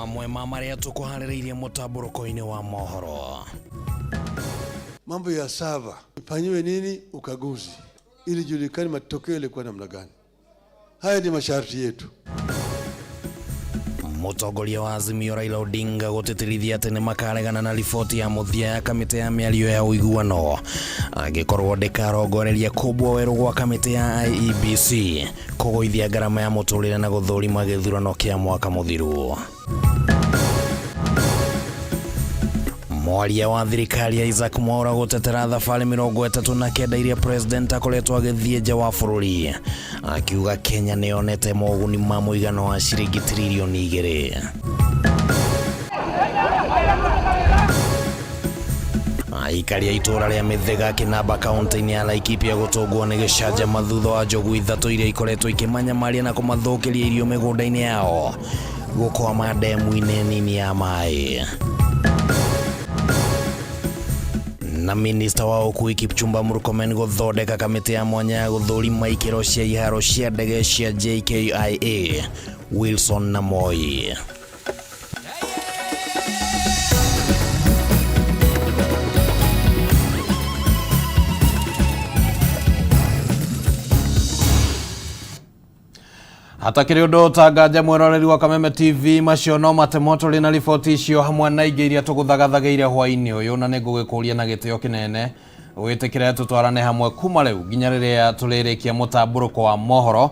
Mamwe ma marĩa tũkũharĩrĩirie mũtambũrũko-inĩ wa mohoro. Mambo ya sava ifanyiwe nini ukaguzi, ili julikane matokeo yalikuwa namna gani. Haya ni masharti yetu. Mũtongoria wa Azimio Raila Odinga gũtĩtĩrithia atĩ nĩmakaregana na riboti ya mũthia ya kamĩtĩ ya mĩario ya ũiguano angĩkorwo ndĩkarongoreria kũmbwo werũ gwa kamĩtĩ ya IEBC kũgũithia ngarama ya mũtũrĩre na gũthũrima gĩthurano kĩa mwaka mũthiru. Mwaria wa thirikari ya Isaac Mwaura gũtetera thabarĩ 39 iria president akoretwo agĩthiĩ nja wa bũrũri, akiuga Kenya nĩyonete moguni ma mũigana wa ciringi 2 trillion. Aikari a itũũra rĩa Mĩthĩga Kĩnamba kaunti-inĩ ya Laikipia gũtũngwo nĩ gĩcanjama thutha wa njogu ithatũ iria ikoretwo ikĩmanyamaria na kũmathũkĩria irio mĩgũnda-inĩ yao gũkwama ndemu-inĩ nini ya maĩ. Na minista wa ũkui Kipchumba Murkomen gũthondeka kamĩtĩ ya mwanya ya gũthũrima ikĩro cia iharo cia ndege cia JKIA Wilson na Moi. Hatakĩrĩ ũndũ ũtanganja mwĩroreri wa Kameme TV, macio no matemo tũrĩ na riboti icio hamwe na ingĩ iria tũgũthagathagĩire hwaĩ-inĩ ũyũ, na nĩ ngũgĩkũria na gĩtĩo kĩnene wĩtĩkĩre tũtwarane hamwe kuma rĩu nginya rĩrĩa tũrĩrĩkia mũtambũrũko wa mohoro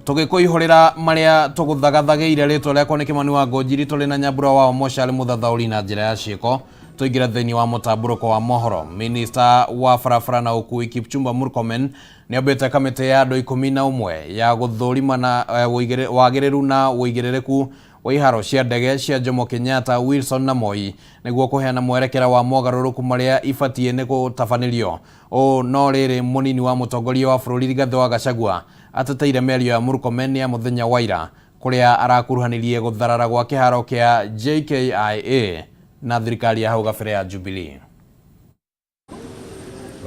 tũgĩkũihũrĩra marĩa tũgũthagathagĩire. Rĩtwa rĩakwa nĩ Kĩmani wa Ngũnjiri, tũrĩ na Nyambura wa Omoca arĩ mũthathaũri na njĩra ya ciĩko. Tũingĩre thĩinĩ wa mũtambũrũko wa mohoro. Minista wa barabara na ũkui Kipchumba Murkomen nĩombĩte kamĩtĩ ya andũ 11 ya gũthũrima na wagĩrĩru na ũigĩrĩrĩku wa iharo cia ndege cia Jomo Kenyatta, Wilson na Moi nĩguo kũheana mwerekera wa mogarũrũku marĩa ibatiĩ nĩ gũtabanĩrio. Ũũ no rĩrĩ mũnini wa mũtongoria wa bũrũri Rigathĩ wa Gachagua ateteire mĩario ya Murkomen ya mũthenya wa ira kũrĩa arakuruhanirie gũtharara gwa kĩharo kĩa JKIA na thirikari ya hau gabere ya Jubilee.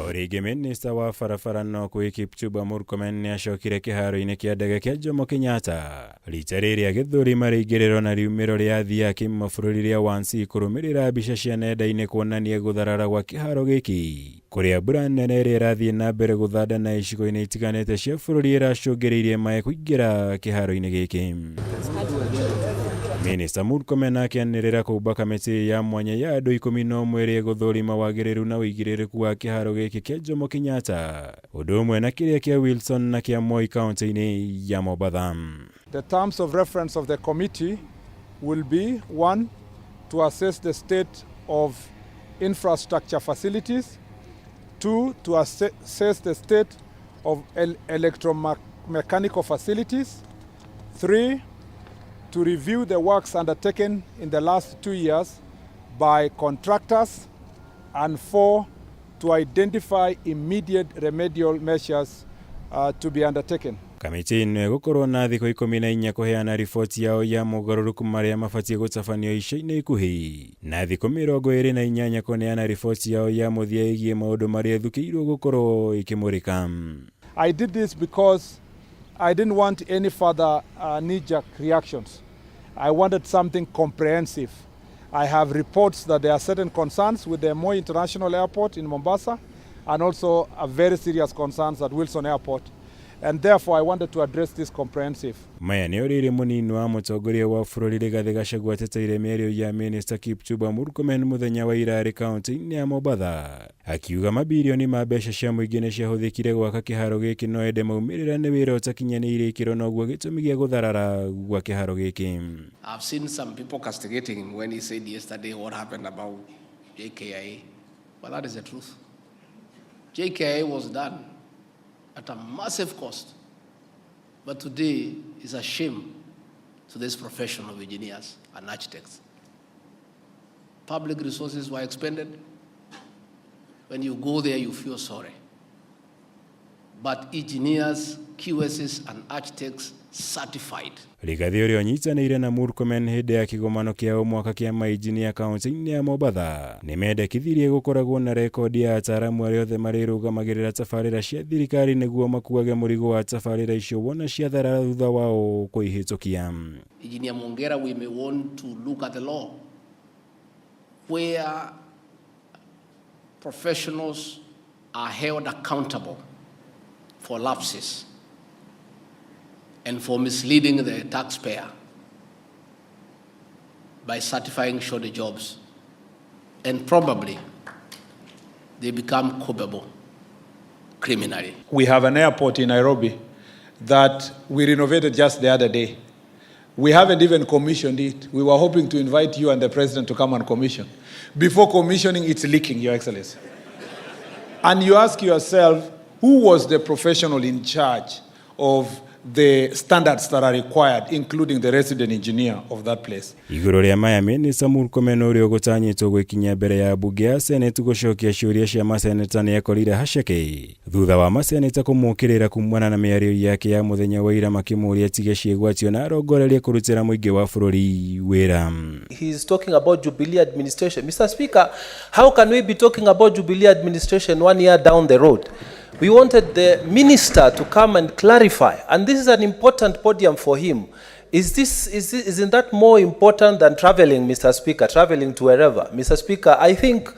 O rĩngĩ minista wa barabara na ũkui Kipchumba Murkomen nĩacokire kĩharo-inĩ kĩa ndege kĩa Jomo Kenyatta rita rĩrĩ agĩthũrima rĩingĩrĩro na riumĩro rĩa athii a kĩmabũrũri rĩa 1C kũrũmĩrĩra mbica cia nenda-inĩ kuonania gũtharara gwa kĩharo gĩkĩ kũrĩa mbura nene ĩrĩa ĩrathiĩ na mbere gũthanda na icigo-inĩ itiganĩte cia bũrũri ĩracũngĩrĩirie maĩ kũingĩra kĩharo-inĩ gĩkĩ. Minista Murkomen akĩanĩrĩra kũmba kamĩtĩ ya mwanya ya andũ 11 ĩrĩa ĩgũthũrima wagĩrĩru na ũigĩrĩrĩku wa kĩharo gĩkĩ kĩa Jomo Kenyatta ũndũ ũmwe na kĩrĩa kĩa Wilson na kĩa Moi kaunti-inĩ ya Mombatha. The terms of reference of the committee will be: one, to assess the state of infrastructure facilities; two, to assess the state of electromechanical facilities; three, to review the works undertaken in the last 2 years by contractors; and four, to identify immediate remedial measures to be undertaken. Kamĩtĩ ĩno ĩgũkorwo na thikũ 14 kũheana riboti yao ya mogarũrũku marĩa mabatiĩ gũtabanio ica-inĩ ikuhĩ na thikũ 28 kũneana riboti yao ya mũthia ĩgiĩ maũndũ marĩa ĩthukĩirwo gũkorwo ĩkĩmũrĩka. I did this because I didn't want any further knee-jerk reactions. I wanted something comprehensive. I have reports that there are certain concerns with the Moi International Airport in Mombasa and also a very serious concerns at Wilson Airport. And therefore, I wanted to address this comprehensive. Maya nĩ rĩrĩ mũnini wa mũtongoria wa bũrũri Rigathĩ Gachagua ateteire mĩario ya minista Kipchumba Murkomen mũthenya wa ira arĩ kaunti-inĩ ya Mombatha akiuga mabirioni ma mbeca cia mũingĩ nĩ ciahũthĩkire gwaka kĩharo gĩkĩ no ende maumĩrĩra nĩ wĩra ũtakinyanĩire ikĩro noguo gĩtũmi gĩa gũtharara gwa kĩharo gĩkĩ. I've seen some people castigating him when he said yesterday what happened about JKIA. But that is the truth. JKIA was done at a massive cost. But today is a shame to this profession of engineers and architects. Public resources were expended. When you go there, you feel sorry. but engineers, QSs and architects certified. Rigathi ũrĩa ũnyitanĩire na Murkomen hĩndĩ ya kĩgomano kĩa o mwaka kĩa mainjinia kaunti-inĩ ya Mombatha nĩmendekithirie gũkoragwo na rekondi ya ataaramu arĩa othe marĩrũgamagĩrĩra tabarĩra cia thirikari nĩguo makuage mũrigo wa tabarĩra icio wona ciatharara thutha wao kũihĩtũkia. Engineer Mongera, we may want to look at the law where professionals are held accountable for lapses and for misleading the taxpayer by certifying shoddy jobs, and probably they become culpable criminally. We have an airport in Nairobi that we renovated just the other day. We haven't even commissioned it. We were hoping to invite you and the president to come and commission. Before commissioning, it's leaking, Your Excellency. And you ask yourself, who was the professional in charge of the standards that are required, including the resident engineer of that place? Igũrũ rĩa maya, Minista Murkomen ũrĩa ũgũtanyĩtwo gwĩkinyia mbere ya mbunge ya Senate gũcokia ciũria cia maseneta nĩekorire haceke thutha wa maseneta kũmũkĩrĩra kumana na mĩario yake ya mũthenya wa ira makĩmũria atige ciĩgwatio na arongorerie kũrutĩra mũingĩ wa bũrũri wĩra. He's talking about Jubilee administration. Mr. Speaker, how can we be talking about Jubilee administration 1 year down the road? We wanted the minister to come and clarify, and this is an important podium for him. Isn't that more important than traveling, Mr. Speaker, traveling to wherever? Mr. Speaker, I think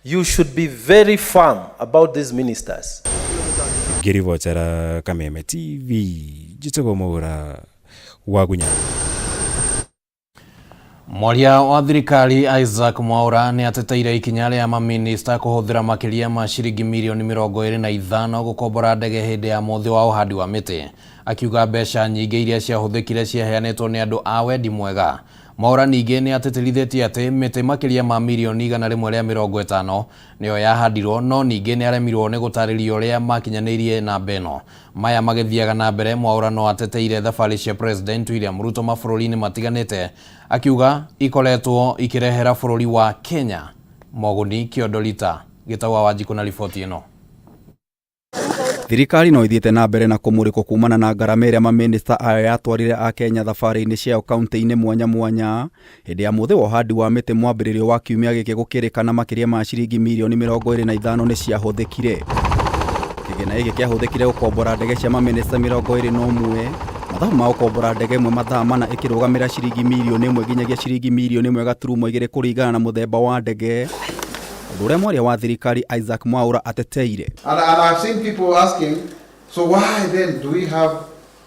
you should be very firm about these ministers. Ngĩribotera Kameme TV, njĩtagwo Mwaura wa Gunya. Mwaria wa thirikari Isaac Mwaura nĩ ateteire ikinya rĩa maminista kũhũthĩra makĩria ma ciringi mirioni 25 gũkombora ndege hĩndĩ ya mũthĩ wa ũhandi wa mĩtĩ, akiuga mbeca nyingĩ iria ciahũthĩkire ciaheanĩtwo nĩ andũ a wendi mwega. Mwaura ningĩ nĩ atĩtĩrithĩtie atĩ mĩtĩ makĩria ma mirioni 150 nĩyo yahandirwo, no ningĩ nĩ aremirwo nĩ gũtarĩria ũrĩa makinyanĩirie namba ĩno. Maya magĩthiaga na mbere, Mwaura no ateteire thabarĩ cia President William Ruto mabũrũri-inĩ matiganĩte, akiuga ikoretwo ikĩrehera bũrũri wa Kenya moguni. Kĩondo Gĩtau wa Wanjikũ na riboti ĩno. Thirikari no ithiĩte na mbere na kũmũrĩkwo kumana na ngarama ĩrĩa mamĩnĩsta ayo yatwarire a Kenya thabarĩ-inĩ ciao kaunti-inĩ mwanya mwanya hĩndĩ ya mũthĩ wa ũhandi wa mĩtĩ mwambĩrĩrio wa kiumia gĩkĩ gũkĩrĩkana makĩria ma ciringi mirioni 25 nĩ ciahũthĩkire. Kĩgĩna gĩkĩ kĩahũthĩkire gũkombora ndege cia mamĩnĩsta 21, mathabu ma gũkombora ndege ĩmwe mathaa mana ĩkĩrũgamĩra ciringi mirioni 1 nginyagia ciringi mirioni 1.2 kũringana na mũthemba wa ndege, ũndũ ũrĩa mwaria wa thirikari Isaac Mwaura ateteire. And I've seen people asking, so why then do we have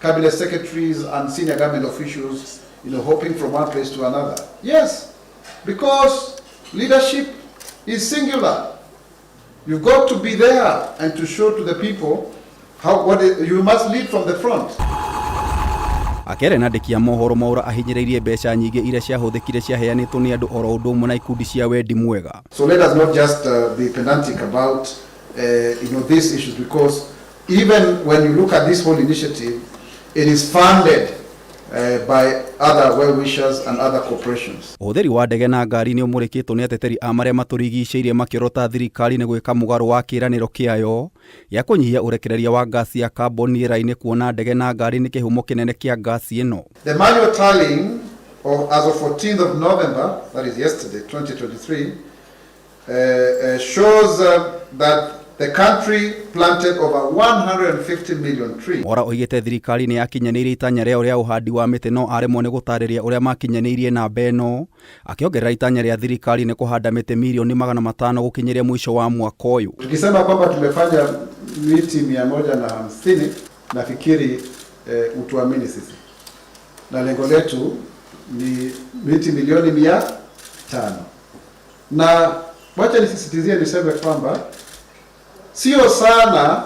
cabinet secretaries and senior government officials, hopping from one place to another? Yes, because leadership is singular. You've got to be there and to show to the people you must lead from the front. Akĩaria na andĩki a mohoro, Mwaura ahinyĩrĩirie mbeca nyingĩ iria ciahũthĩkire ciaheanĩtwo nĩ andũ oro ũndũ ũmwe na ikundi cia wendi mwega. So let us not just be pedantic about these issues, because even when you look at this whole initiative, it is funded by other well-wishers and other corporations. Ũhũthĩri wa ndege na ngari nĩ ũmũrĩkĩtwo nĩ ateteri a marĩa matũrigicĩirie makĩorota thirikari nĩ gwĩka mũgarũ wa kĩĩranĩro kĩayo gĩa kũnyihia ũrekereria wa ngasi ya carbon rĩera-inĩ, kuona ndege na ngari nĩ kĩhumo kĩnene kĩa ngasi ĩno. The manual tallying as of 14th of November, that is yesterday, 2023, shows that the country planted over 150 million trees. Mwaura oigĩte thirikari nĩ yakinyanĩirie itanya rĩao rĩa ũhandi wa mĩtĩ, no aremwo nĩ gũtarĩria ũrĩa makinyanĩirie namba ĩno, akĩongerera itanya rĩa thirikari nĩ kũhanda mĩtĩ mirioni 500 gũkinyĩria mũico wa mwaka ũyũ. Tukisema kwamba tumefanya miti 150, nafikiri utuamini sisi, na lengo letu ni miti milioni 500. Na wacha nisisitizie niseme kwamba sio sana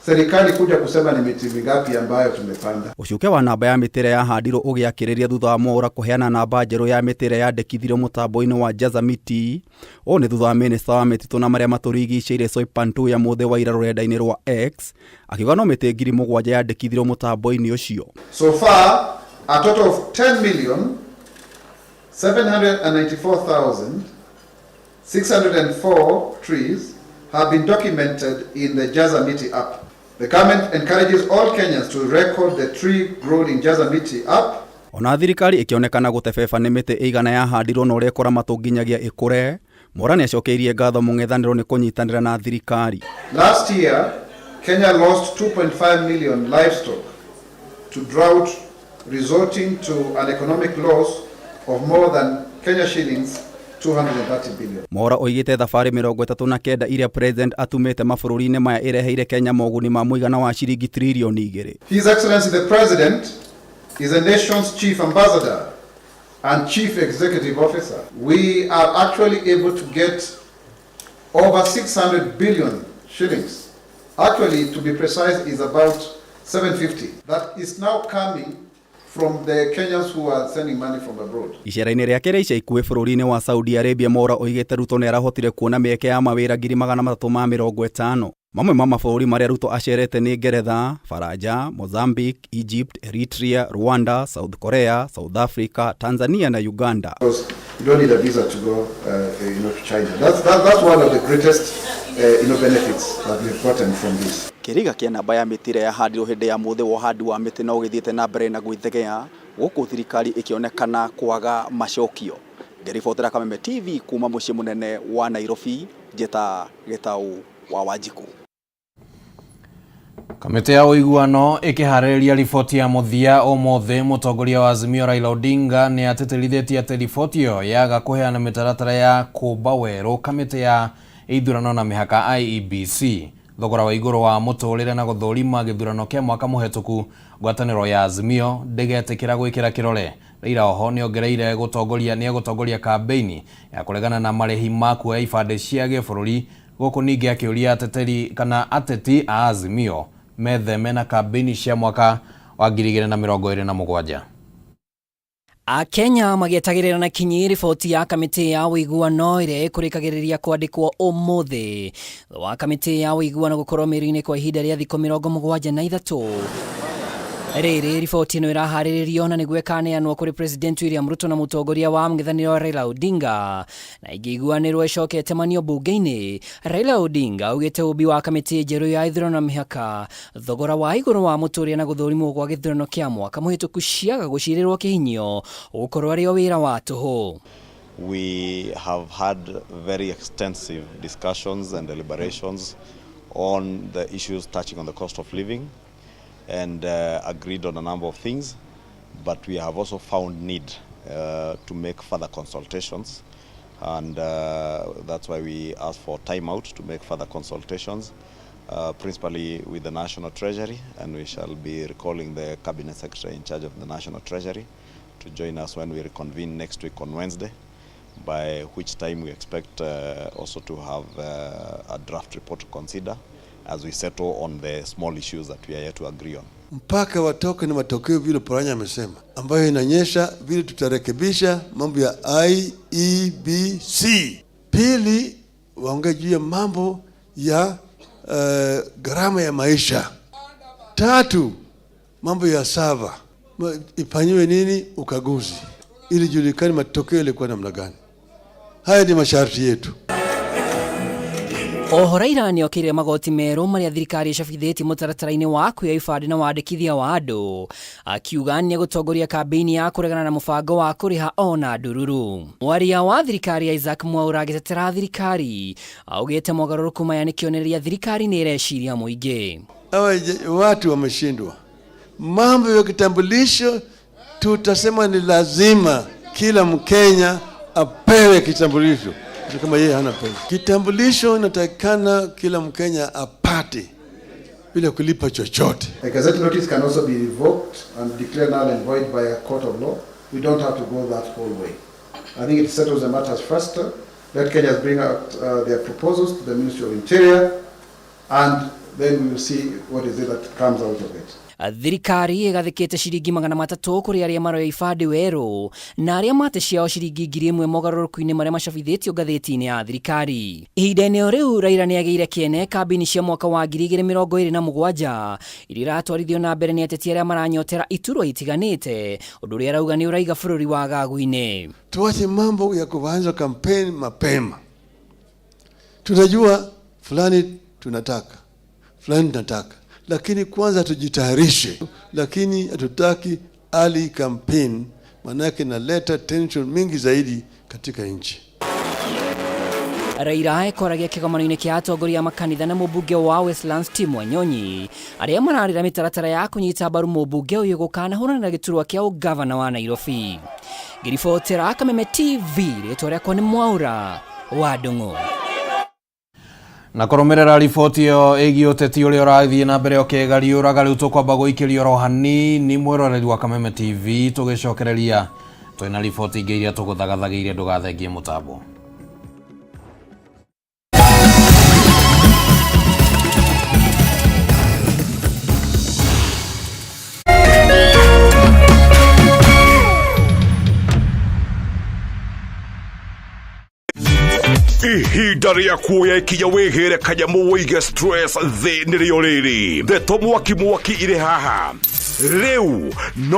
serikali kuja kusema ni miti mingapi ambayo tumepanda. Ũcuke wa namba ya mĩtĩ ĩrĩa yahandirwo ũgĩakĩrĩria thutha wa Mwaura kũheana namba njerũ ya mĩtĩ ĩrĩa yandĩkithirio mũtambo-inĩ wa Jaza Miti. Ũũ nĩ thutha wa minista wa mĩtitũ na marĩa matũrigicĩirie Soipan Tuya mũthĩ wa ira rũrenda-inĩ rwa X akiuga no mĩtĩ 7,000 yandĩkithirio mũtambo-inĩ ũcio. So far, a total of 10,794,604 trees have been documented in the Jaza Miti app. The government encourages all Kenyans to record the tree grown in Jaza Miti app. Ona thirikari ĩkĩonekana gũtebeba nĩ mĩtĩ ĩigana yahandirwo na ũrĩa ĩkũramatwo nginyagia ĩkũre, Mwaura nĩacokeirie ngatho mũng'ethanĩro nĩ kũnyitanĩra na thirikari. Last year, Kenya lost 2.5 million livestock to drought, resulting to an economic loss of more than Kenya shillings 230 billion. Mwaura oigĩte thabarĩ 39 iria president atumĩte mabũrũri-inĩ maya ĩreheire Kenya moguni ma mũigana wa ciringi tririoni 2. His Excellency the President is the nation's chief ambassador and chief executive officer. We are actually able to get over 600 billion shillings. Actually, to be precise, is about 750. That is now coming from the Kenyans who are sending money from abroad. Icera-inĩ rĩake rĩa ica ikuhĩ bũrũri-inĩ wa Saudi Arabia, Mwaura oigĩte Ruto nĩarahotire kuona mĩeke ya mawĩra 350,000. Mamwe ma mabũrũri marĩa Ruto acerete nĩ Ngeretha, Faranja, Mozambique, Egypt, Eritrea, Rwanda, South Korea, South Africa, Tanzania na Uganda. Because you don't need a visa to go to China. That's one of the greatest benefits that we've gotten from this. Kĩriga kĩa namba ya mĩtĩ ĩrĩa yahandirwo hĩndĩ ya mũthĩ wa ũhandi wa mĩtĩ no gĩthiĩte na mbere na gwĩthegea gũkũ thirikari ĩkĩonekana kwaga macokio. Ngĩribotera Kameme TV kuma mũciĩ mũnene wa Nairobi, njĩta Gĩtaũ wa Wanjikũ. Kamĩtĩ ya ũiguano ĩkĩharĩrĩria riboti ya mũthia ũmũthĩ, mũtongoria wa Azimio Raila Odinga nĩ atĩtĩrithĩtie atĩ riboti ĩyo yaga kũheana mĩtaratara ya kũmba werũ kamĩtĩ ya ithurano na mĩhaka IEBC, thogora wa igũrũ wa mũtũrĩre na gũthũrima gĩthurano kĩa mwaka mũhetũku. Ngwatanĩro ya Azimio ndĩgetĩkĩra gwĩkĩra kĩrore. Raila oho nĩongereire gũtongoria nĩegũtongoria kambeini ya kũregana na marĩhi ma kuoya ibandĩ cia gĩbũrũri, gũkũ ningĩ akĩũria ateteri kana ateti a Azimio metheme na kambeini cia mwaka wa 2027. Akenya magĩetagĩrĩra na kinyi riboti ya kamĩtĩ ya ũiguano ĩrĩa ĩkũrĩkagĩrĩria kwandĩkwo ũmũthĩ, thutha wa kamĩtĩ ya ũiguano gũkorwo mĩri-inĩ kwa ihinda rĩa thikũ 73. Rĩrĩ riboti ĩno ĩraharĩrĩrio na nĩguo ĩkaneanwo kũrĩ President William Ruto na mũtongoria wa mũng'ethanĩro Raila Odinga, na ĩngĩiguanĩrwo ĩcoke ĩtemanio mbunge-inĩ. Raila Odinga augĩte ũmbi wa kamĩtĩ njerũ ya ithurano na mĩhaka, thogora wa igũrũ wa mũtũrĩre na gũthũrimwo gwa gĩthurano kĩa mwaka mũhĩtũku ciaga gũcirĩrwo kĩhinyio ũgũkorwo arĩ o wĩra wa tũhũ. We have had very extensive discussions and deliberations on the issues touching on the cost of living and agreed on a number of things, but we have also found need to make further consultations, and that's why we asked for time out to make further consultations, principally with the National Treasury, and we shall be recalling the Cabinet Secretary in charge of the National Treasury to join us when we reconvene next week on Wednesday, by which time we expect also to have a draft report to consider as we settle on the small issues that we are yet to agree on. Mpaka watoke na matokeo vile Oparanya amesema, ambayo inaonyesha vile tutarekebisha mambo ya IEBC. Pili, waongee juu ya mambo ya gharama ya maisha. Tatu, mambo ya server ifanyiwe nini ukaguzi ili julikane matokeo yalikuwa namna gani. Haya ni masharti yetu. Oho Raila nĩokĩrĩire magoti merũ marĩa thirikari ĩcabithĩtie mũtaratara-inĩ wa kuoya ibandĩ na wandĩkithia wa andũ, akiuga nĩegũtongoria kambĩini ya kũregana na mũbango wa kũrĩha ona ndururu. Mwaria wa thirikari Isaac Mwaura agĩtetera thirikari augĩte mogarũrũku maya nĩ kĩonereria thirikari nĩ ĩreciria mũingĩ. Hawa watu wameshindwa. Mambo ya kitambulisho tutasema ni lazima kila Mkenya apewe kitambulisho. Kama yeye hana pesa. Kitambulisho inatakikana kila Mkenya apate bila kulipa chochote. A gazette notice can also be revoked and declared null and void by a court of law. We don't have to go that whole way. I think it settles the matters faster. Let Kenyans bring out their proposals to the Ministry of Interior, and then we will see what is it that comes out of it. Thirikari ĩgathĩkĩte ciringi 300 kũrĩ arĩa maroya ibandĩ werũ na arĩa mate ciao ciringi 1000 mogarũrũku-inĩ marĩa macabithĩtio ngathĩti-inĩ ya thirikari. Ihinda-inĩ o rĩu Raila nĩagĩire kĩene kambĩini cia mwaka wa 2027 iria iratwarithio na mbere nĩ ateti arĩa maranyotera iturwa itiganĩte, ũndũ ũrĩa arauga nĩ ũraiga bũrũri wagagu-inĩ. Tuache mambo ya kuanza kampeni mapema. Tunajua fulani tunataka, fulani tunataka, Lakini kwanza tujitayarishe, lakini hatutaki early campaign, manake inaleta tension mingi zaidi katika nchi. Raila ekoragia kĩgomano-inĩ kĩa atongoria a makanitha na mũmbunge wa Westlands Tim Wanyonyi arĩa mararĩra mĩtaratara ya kũnyita mbaru mũmbunge ũyũ gũkanahũranĩra gĩturwa kĩa ũgavana wa Nairobi. Ngĩribotera Kameme TV, rĩtwa rĩakwa nĩ Mwaura wa Ndung'u. Na kũrũmĩrĩra riboti ĩyo ĩgiĩ ũteti ũrĩa ũrathiĩ na mbere ũkĩgariũraga rĩu tũkwamba gũikĩrio oro hanini mwĩroreri wa Kameme TV tũgĩcokereria twĩna riboti ingĩ iria tũgũthagathagĩire ndũgathengie mũtambo. Ihinda rĩa kuoya ikinya wĩgĩre kanyamũ wĩige stress thĩ nĩrĩo rĩrĩ ndeto mwaki mwaki irĩ haha rĩu no.